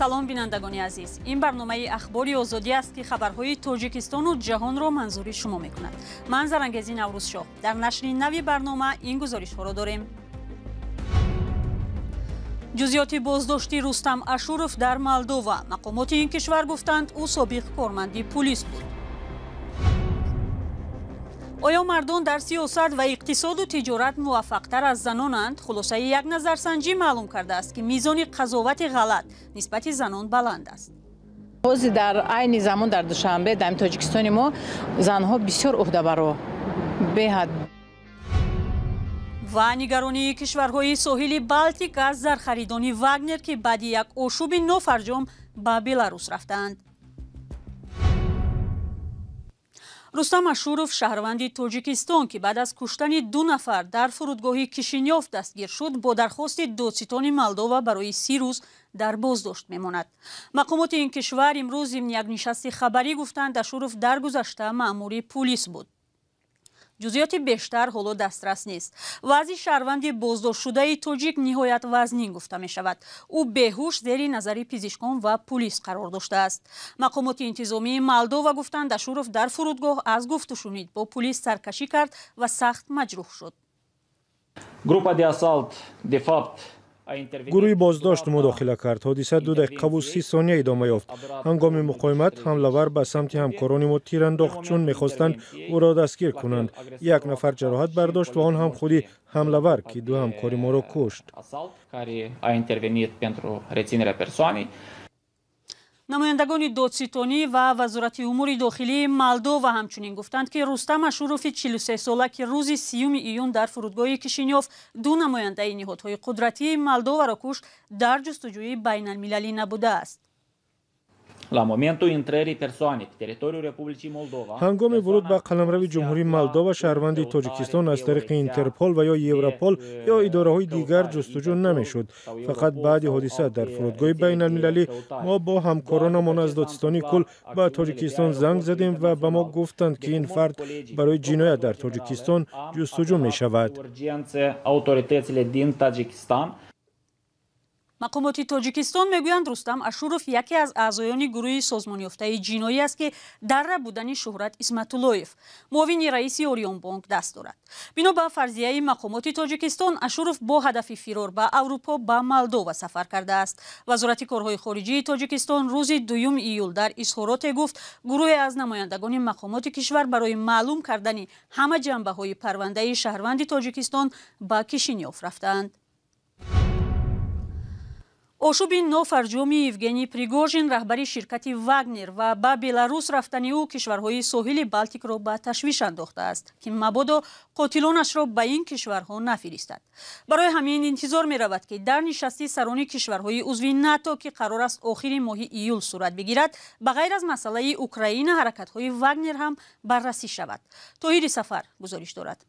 Салом, бинандагони азиз. Ин барномаи Ахбори Озодӣ аст, ки хабарҳои Тоҷикистону ҷаҳонро манзури шумо мекунад. Ман Зарангези Наврӯзшоҳ. Дар нашри нави барнома ин гузоришҳоро дорем. Ҷузъиёти боздошти Рустам Ашуров дар Молдова. Мақомоти ин кишвар гуфтанд, ӯ собиқ корманди пулис буд. Оё мардон дар сиёсат ва иқтисоду тиҷорат муваффақтар аз занонанд? Хулосаи як назарсанҷӣ маълум кардааст, ки мизони қазовати ғалат нисбати занон баланд аст. Ҳозир дар айни замон дар Душанбе, дар Тоҷикистони мо занҳо бисёр уҳдабаро беҳад. Ва нигаронии кишварҳои соҳили Балтик аз зархаридони Вагнер, ки баъди як ошӯби нофарҷом ба Беларус рафтаанд. Рустам Ашуров, шаҳрванди Тоҷикистон, ки баъд аз куштани 2 нафар дар фурудгоҳи Кишинёв дастгир шуд, бо дархости додситони Молдова барои 30 рӯз дар боздошт мемонад. Мақомоти ин кишвар имрӯз зимни як нишасти хабарӣ гуфтанд, Ашуров дар гузашта маъмури пулис буд. Ҷузъиёти бештар ҳоло дастрас нест. Вазъи шаҳрванди боздоштшудаи тоҷик ниҳоят вазнин гуфта мешавад. Ӯ беҳуш зери назари пизишкон ва пулис қарор доштааст. Мақомоти интизомии Молдова гуфтанд, Ашуров дар фурудгоҳ аз гуфтушунид бо пулис саркашӣ кард ва сахт маҷрӯҳ шуд. Гурӯҳи боздошт мудохила кард. Ҳодиса 2 дақиқаву 30 сония идома ёфт. Ҳангоми муқовимат ҳамлавар ба самти ҳамкорони мо тир андохт, чун мехостанд ӯро дастгир кунанд. Як нафар ҷароҳат бардошт ва он ҳам худи ҳамлавар, ки 2 ҳамкори моро кушт. Намояндагони додситонӣ ва Вазорати умури дохилии Молдова ҳамчунин гуфтанд, ки Рустам Ашурови 43сола, ки рӯзи 30 июн дар фурудгоҳи Кишинёв 2 намояндаи ниҳодҳои қудратии Молдоваро кушт, дар ҷустуҷӯи байналмилалӣ набудааст. Ҳангоми вуруд ба қаламрави Ҷумҳурии Молдова шаҳрванди Тоҷикистон аз тариқи Интерпол ва ё Европол ё идораҳои дигар ҷустуҷӯ намешуд. Фақат баъди ҳодиса дар фурудгоҳи байналмилалӣ мо бо ҳамкоронамон аз додситонии кул ба Тоҷикистон занг задем ва ба мо гуфтанд, ки ин фард барои ҷиноят дар Тоҷикистон ҷустуҷӯ мешавад. Мақомоти Тоҷикистон мегӯянд, Рустам Ашуров яке аз аъзоёни гурӯҳи созмонёфтаи ҷиноӣ аст, ки дар рабудани Шуҳрат Исматуллоев, муовини раиси Орионбонк, даст дорад. Бино ба фарзияи мақомоти Тоҷикистон, Ашуров бо ҳадафи фирор ба Аврупо ба Молдова сафар кардааст. Вазорати корҳои хориҷии Тоҷикистон рӯзи 2 июл дар изҳороте гуфт, гурӯҳе аз намояндагони мақомоти кишвар барои маълум кардани ҳама ҷанбаҳои парвандаи шаҳрванди Тоҷикистон ба Кишинёв рафтаанд. Ошӯби нофарҷоми Евгений Пригожин, раҳбари ширкати Вагнер, ва ба Беларус рафтани ӯ кишварҳои соҳили Балтикро ба ташвиш андохтааст, ки мабодо қотилонашро ба ин кишварҳо нафиристад. Барои ҳамин интизор меравад, ки дар нишасти сарони кишварҳои узви НАТО, ки қарор аст охири моҳи июл сурат бигирад, ба ғайр аз масъалаи Украина ҳаракатҳои Вагнер ҳам баррасӣ шавад. Тоҳири Сафар гузориш дорад.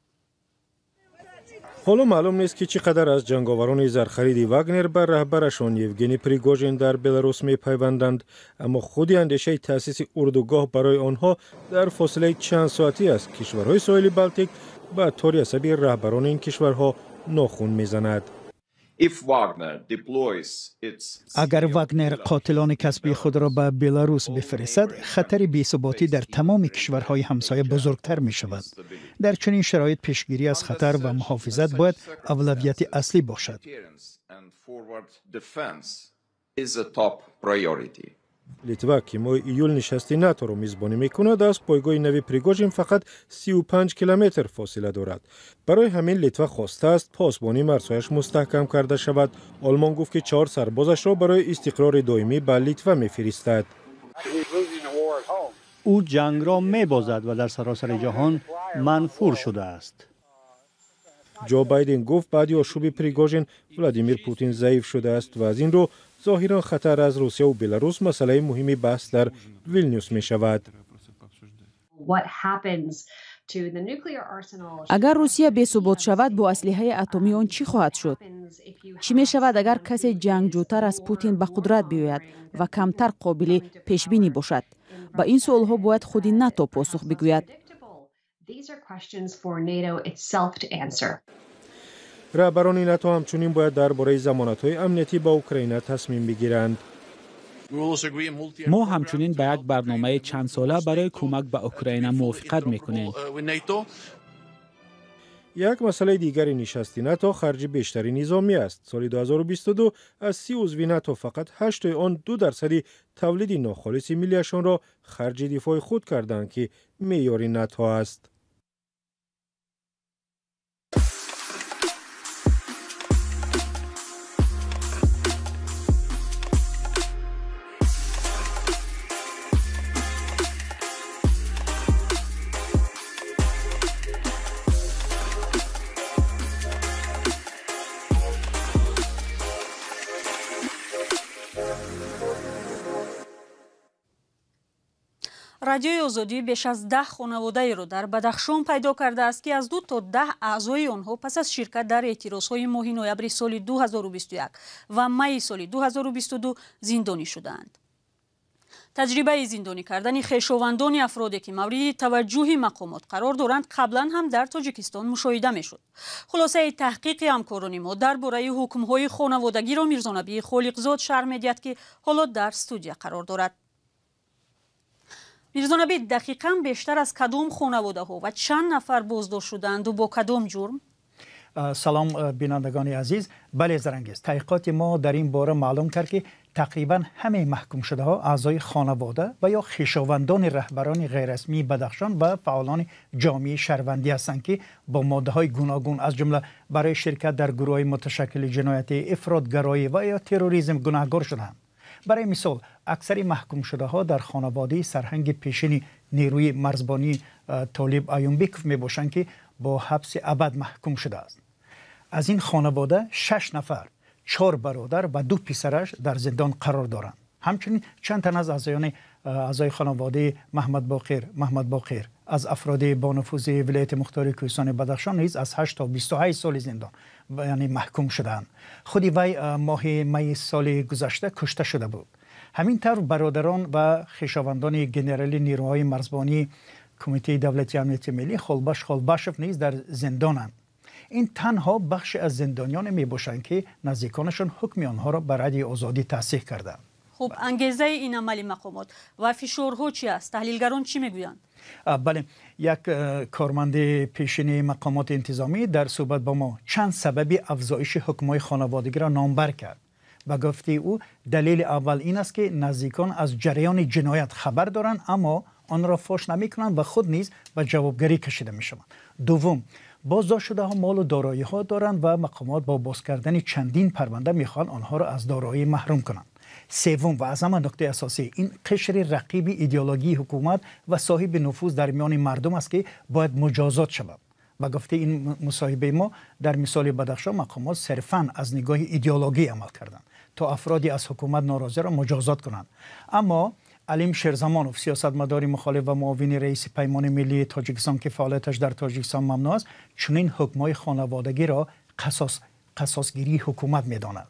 Ҳоло маълум нест, ки чӣ қадар аз ҷанговарони зархариди Вагнер ба раҳбарашон Евгений Пригожин дар Беларус мепайванданд, аммо худи андешаи таъсиси урдугоҳ барои онҳо дар фосилаи чанд соатӣ аз кишварҳои соҳили Балтик ба тори асаби раҳбарони ин кишварҳо нохун мезанад. Агар Вагнер қотилони касбии худро ба Беларус бифиристад, хатари бесуботӣ дар тамоми кишварҳои ҳамсоя бузургтар мешавад. Дар чунин шароит пешгирӣ аз хатар ва муҳофизат бояд авлавияти аслӣ бошад. Литва, ки моҳи июл нишасти наторо мизбонӣ мекунад, аз пойгоҳи нави Пригожин фақат 35 километр фосила дорад. Барои ҳамин Литва хостааст посбонии марзҳояш мустаҳкам карда шавад. Олмон гуфт, ки 4 сарбозашро барои истиқрори доимӣ ба Литва мефиристад. Ӯ ҷангро мебозад ва дар саросари ҷаҳон манфур шудааст. Ҷо Байден гуфт, баъди ошӯби Пригожин Владимир Путин заиф шудааст ва аз ин рӯ зоҳиран хатар аз Русияву Беларус масъалаи муҳими баҳс дар Вилнюс мешавад. Агар Русия бесубот шавад, бо аслиҳаи атомии он чӣ хоҳад шуд? Чӣ мешавад, агар касе ҷангҷӯтар аз Путин ба қудрат биёяд ва камтар қобили пешбинӣ бошад? Ба ин суолҳо бояд худи НАТО посух бигӯяд. Раҳбарони НАТО ҳамчунин бояд дар бораи замонатҳои амниятӣ ба Украина тасмим бигиранд. Мо ҳамчунин ба як барномаи чандсола барои кӯмак ба Украина мувофиқат мекунем. Як масъалаи дигари нишасти НАТО харҷи бештари низомӣ аст. Соли 2022 аз 30 узви НАТО фақат 8тои он 2% тавлиди нохолиси миллиашонро харҷи дифои худ карданд, ки меъёри НАТО аст. Радиои Озодӣ беш аз 10 хонаводаеро дар Бадахшон пайдо кардааст, ки аз 2 то 10 аъзои онҳо пас аз ширкат дар эътирозҳои моҳи ноябри соли 2021 ва майи соли 2022 зиндонӣ шудаанд. Таҷрибаи зиндонӣ кардани хешовандони афроде, ки мавриди таваҷҷӯҳи мақомот қарор доранд, қаблан ҳам дар Тоҷикистон мушоҳида мешуд. Хулосаи таҳқиқи ҳамкорони мо дар бораи ҳукмҳои хонаводагиро Мирзонабии Холиқзод шарҳ медиҳад, ки ҳоло дар студия қарор дорад. Мирзонаби, дақиқан бештар аз кадом хонаводаҳо ва чанд нафар боздошт шудаанду бо кадом ҷурм? Салом, бинандагони азиз. Бале, Зарангез, таҳқиқоти мо дар ин бора маълум кард, ки тақрибан ҳамаи маҳкумшудаҳо аъзои хонавода ва ё хешовандони раҳбарони ғайррасмии Бадахшон ва фаъолони ҷомеаи шаҳрвандӣ ҳастанд, ки бо моддаҳои гуногун, аз ҷумла барои ширкат дар гурӯҳҳои муташаккили ҷиноятӣ, ифротгароӣ ва ё терроризм гунаҳгор шуданд. Барои мисол, аксари маҳкумшудаҳо дар хонаводаи сарҳанги пешини нерӯи марзбонии Толиб Аюмбеков мебошанд, ки бо ҳабси абад маҳкум шудааст. Аз ин хонавода 6 нафар, 4 бародар ва 2 писараш дар зиндон қарор доранд. Ҳамчунин чанд тан аз аъзои хонаводаи Маҳмадбоқир аз афроди бонуфузи вилояти мухтори кӯҳистони Бадахшон низ аз 8 то 28 соли зиндон, яъне маҳкум шудаанд. Худи вай моҳи майи соли гузашта кушта шуда буд. Ҳамин тавр бародарон ва хешовандони генерали нерӯҳои марзбонии Кумитаи давлати амнияти миллӣ Холбаш Холбашов низ дар зиндонанд. Ин танҳо бахше аз зиндониёне мебошанд, ки наздиконашон ҳукми онҳоро ба радиои Озодӣ тасдиқ карданд. Хуб, ангезаи ин амали мақомот ва фишорҳо чи аст? Таҳлилгарон чӣ мегӯянд? Бале, як корманди пешини мақомоти интизомӣ дар суҳбат бо мо чанд сабаби афзоиши ҳукмҳои хонаводагиро номбар кард. Ба гуфтаи ӯ, далели аввал ин аст, ки наздикон аз ҷараёни ҷиноят хабар доранд, аммо онро фош намекунанд ва худ низ ба ҷавобгарӣ кашида мешаванд. Дуввум, боздоштшудаҳо молу дороиҳо доранд ва мақомот бо боз кардани чандин парванда мехоҳанд онҳоро аз дороӣ маҳрум кунанд. Севум ва аз ҳама нуктаи асосӣ, ин қишри рақиби идеологии ҳукумат ва соҳиби нуфуз дар миёни мардум аст, ки бояд муҷозот шавад. Ба гуфтаи ин мусоҳибаи мо, дар мисоли Бадахшон мақомот сирфан аз нигоҳи идеологӣ амал карданд, то афроди аз ҳукумат норозиро муҷозот кунанд. Аммо Алим Шерзамонов, сиёсатмадори мухолиф ва муовини раиси Паймони миллии Тоҷикистон, ки фаъолияташ дар Тоҷикистон мамнӯъ аст, чунин ҳукмҳои хонаводагиро қасосгирии ҳукумат медонад.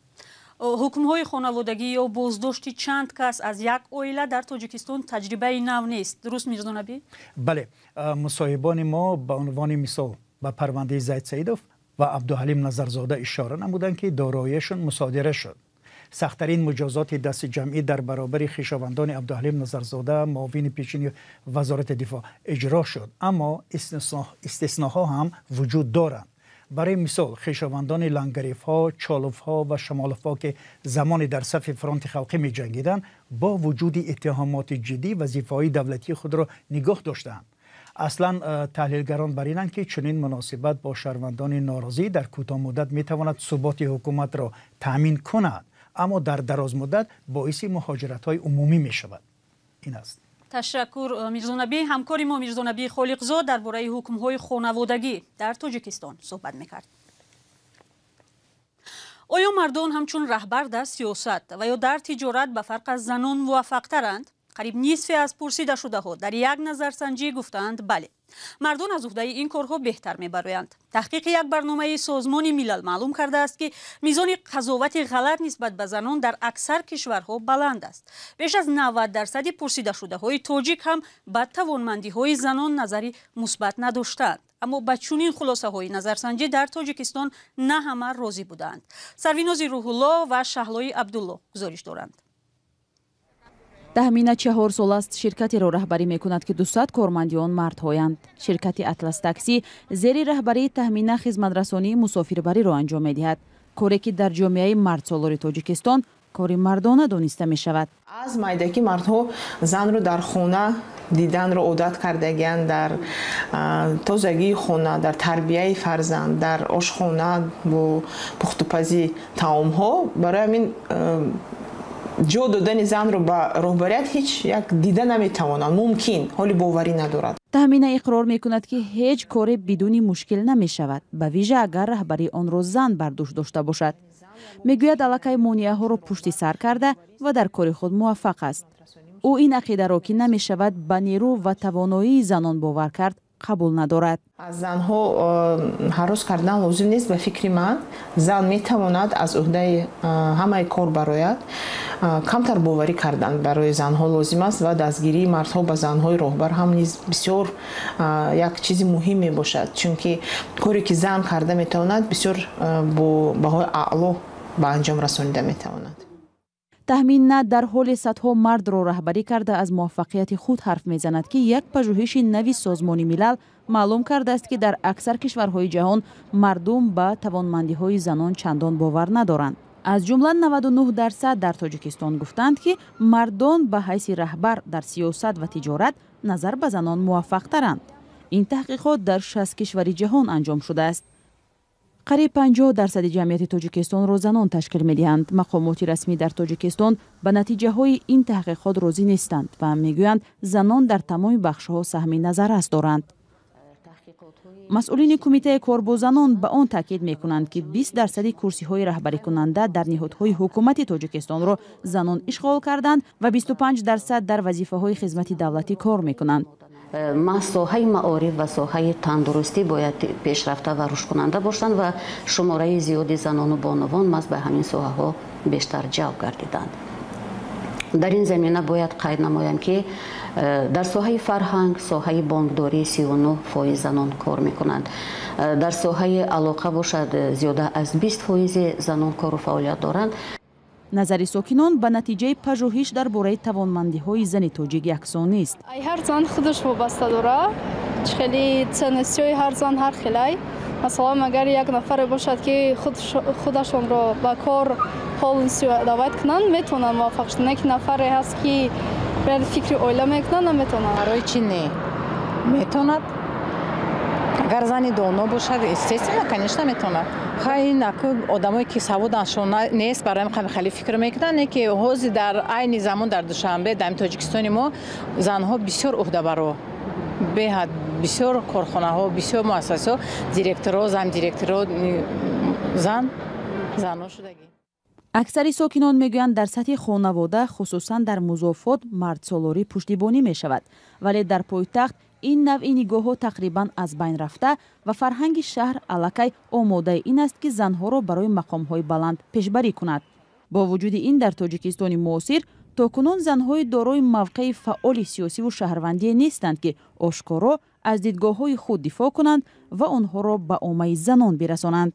Ҳукмҳои хонаводагӣ ё боздошти чанд кас аз як оила дар Тоҷикистон таҷрибаи нав нест. Дуруст, Мирзонабӣ? Бале, мусоҳибони мо ба унвони мисол ба парвандаи Зайд Саидов ва Абдуҳалим Назарзода ишора намуданд, ки дороияшон мусодира шуд. Сахттарин муҷозоти дасти ҷамъӣ дар баробари хешовандони Абдуҳалим Назарзода, муовини пешини Вазорати дифоъ, иҷро шуд, аммо истисноҳо ҳам вуҷуд доранд. Барои мисол, хешовандони Лангарифҳо, Чоловҳо ва Шамоловҳо, ки замоне дар сафи фронти халқӣ меҷангиданд, бо вуҷуди иттиҳомоти ҷиддӣ вазифаҳои давлатии худро нигоҳ доштаанд. Аслан таҳлилгарон бар инанд, ки чунин муносибат бо шаҳрвандони норозӣ дар кӯтоҳмуддат метавонад суботи ҳукуматро таъмин кунад, аммо дар дарозмуддат боиси муҳоҷиратҳои умумӣ мешавад. Ин аст. Ташаккур, Мирзонабӣ. Ҳамкори мо Мирзонабӣ Холиқзод дар бораи ҳукмҳои хонаводагӣ дар Тоҷикистон суҳбат мекард. Оё мардон ҳамчун раҳбар дар сиёсат ва ё дар тиҷорат ба фарқ аз занон муваффақтаранд? Қариб нисфе аз пурсидашудаҳо дар як назарсанҷӣ гуфтаанд бале. Мардон аз уҳдаи ин корҳо беҳтар мебароянд. Таҳқиқи як барномаи Созмони Милал маълум кардааст, ки мизони қазовати ғалат нисбат ба занон дар аксар кишварҳо баланд аст. Беш аз 90% пурсидашудаҳои тоҷик ҳам ба тавонмандиҳои занон назари мусбат надоштаанд. Аммо ба чунин хулосаҳои назарсанҷӣ дар Тоҷикистон на ҳама розӣ будаанд. Сарвинози Рӯҳулло ва Шаҳлои Абдулло гузориш доранд. Таҳмина 4 сол аст ширкатеро раҳбарӣ мекунад, ки 200 корманди он мардҳоянд. Ширкати Атлас Таксӣ зери раҳбарии Таҳмина хизматрасонии мусофирбариро анҷом медиҳад, коре ки дар ҷомеаи мардсолори Тоҷикистон кори мардона дониста мешавад. Аз майдакӣ мардҳо занро дар хона диданро одат кардагианд, дар тозагии хона, дар тарбияи фарзанд, дар ошхона бо пухтупазии таомҳо. Барои ҳамин ҷо додани занро ба роҳбарият ҳеҷ як дида наметавонанд, мумкин ҳоли боварӣ надорад. Таҳмина иқрор мекунад, ки ҳеҷ коре бидуни мушкил намешавад, ба вижа агар раҳбарии онро зан бар дӯш дошта бошад. Мегӯяд, аллакай монеаҳоро пушти сар карда ва дар кори худ муваффақ аст. Ӯ ин ақидаро, ки намешавад ба нерӯ ва тавоноии занон бовар кард, қабул надорад. Аз занҳо ҳарос кардан лозим нест. Ба фикри ман, зан метавонад аз ӯҳдаи ҳамаи кор барояд. Камтар боварӣ кардан барои занҳо лозим аст ва дастгирии мардҳо ба занҳои роҳбар ҳам низ бисёр як чизи муҳим мебошад, чунки коре ки зан карда метавонад, бисёр бо баҳои аъло ба анҷом расонида метавонад. Таҳмина дар ҳоли садҳо мардро раҳбарӣ карда аз муваффақияти худ ҳарф мезанад, ки як пажӯҳиши нави Созмони Милал маълум кардааст, ки дар аксар кишварҳои ҷаҳон мардум ба тавонмандиҳои занон чандон бовар надоранд. Аз ҷумла 99% дар Тоҷикистон гуфтанд, ки мардон ба ҳайси раҳбар дар сиёсат ва тиҷорат назар ба занон муваффақтаранд. Ин таҳқиқот дар 60 кишвари ҷаҳон анҷом шудааст. Қариб 50% ҷамъияти Тоҷикистонро занон ташкил медиҳанд. Мақомоти расмӣ дар Тоҷикистон ба натиҷаҳои ин таҳқиқот розӣ нестанд ва мегӯянд, занон дар тамоми бахшҳо саҳми назаррас доранд. Масъулини Кумитаи кор бо занон ба он таъкид мекунанд, ки 20% курсиҳои раҳбарикунанда дар ниҳодҳои ҳукумати Тоҷикистонро занон ишғол карданд ва 25% дар вазифаҳои хизмати давлатӣ кор мекунанд. Маҳз соҳаи маориф ва соҳаи тандурустӣ бояд пешрафта ва рушдкунанда бошанд ва шумораи зиёди занону бонувон маҳз ба ҳамин соҳаҳо бештар ҷалб гардиданд. Дар ин замина бояд қайд намоям, ки дар соҳаи фарҳанг, соҳаи бонкдорӣ 39% занон кор мекунанд. Дар соҳаи алоқа бошад, зиёда аз 20% занон кору фаъолият доранд. Назари сокинон ба натиҷаи пажӯҳиш дар бораи тавонмандиҳои зани тоҷик яксон нест. Ай ҳар зан худаш вобаста дора, хеле ценностиҳои ҳар зан ҳар хелай. Масалан, агар як нафаре бошад, ки худашонро ба кор полностью даъват кунанд, метавонанд муваффақ шуд. Не ки нафаре ҳаст, ки фикри оила мекунад, наметавонанд. Барои чӣ не? Метавонад. Агар зани доно бошад, естественно, конечно, метавонад. Хай, ин аку одамое ки саводашон нест, барои ҳам хеле фикр мекунанд, не ки ҳозир дар айни замон дар Душанбе, дар Тоҷикистони мо занҳо бисёр ӯҳдабаро, беҳад бисёр корхонаҳо, бисёр муассасаҳо директоро, замдиректоро зан, занҳо шудагӣ. Аксари сокинон мегӯянд, дар сатҳи хонавода, хусусан дар музофот, мардсолорӣ пуштибонӣ мешавад, вале дар пойтахт ин навъи нигоҳҳо тақрибан аз байн рафта ва фарҳанги шаҳр аллакай омодаи ин аст, ки занҳоро барои мақомҳои баланд пешбарӣ кунад. Бо вуҷуди ин, дар Тоҷикистони муосир то кунун занҳои дорои мавқеи фаъоли сиёсиву шаҳрвандие нестанд, ки ошкоро аз дидгоҳҳои худ дифоъ кунанд ва онҳоро ба оммаи занон бирасонанд.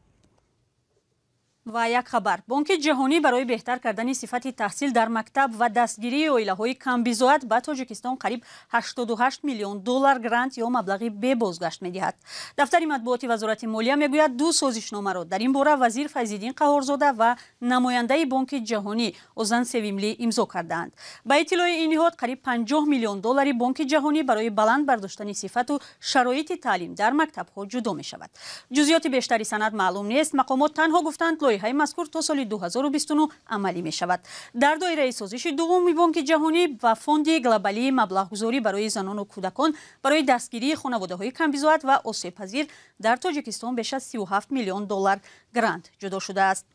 Ва як хабар. Бонки Ҷаҳонӣ барои беҳтар кардани сифати таҳсил дар мактаб ва дастгирии оилаҳои камбизоат ба Тоҷикистон қариб 88 миллион доллар грант ё маблағи бебозгашт медиҳад. Дафтари матбуоти Вазорати молия мегӯяд, ду созишномаро дар ин бора вазир Файзиддин Қаҳорзода ва намояндаи Бонки Ҷаҳонӣ Озан Севимлӣ имзо кардаанд. Ба иттилои ин ниҳод, қариб 50 миллион доллари Бонки Ҷаҳонӣ барои баланд бардоштани сифату шароити таълим дар мактабҳо ҷудо мешавад. Ҷузъиёти бештари санад маълум нест. Мақомот танҳо гуфтанд, лоиҳаи мазкур то соли 2029 амалӣ мешавад. Дар доираи созиши дуввуми Бонки Ҷаҳонӣ ва Фонди глобалии маблағгузорӣ барои занону кӯдакон барои дастгирии хонаводаҳои камбизоат ва осебпазир дар Тоҷикистон беш аз 37 миллион доллар грант ҷудо шудааст.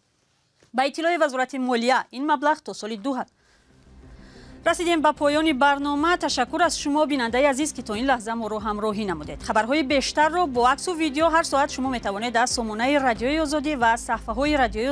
Ба иттилои Вазорати молия, ин маблағ то соли 2 Расидем ба поёни барнома. Ташаккур аз шумо, бинандаи азиз, ки то ин лаҳза моро ҳамроҳӣ намудед. Хабарҳои бештарро бо аксу видео ҳар соат шумо метавонед аз сомонаи Радиои Озодӣ ва саҳфаҳои Радиои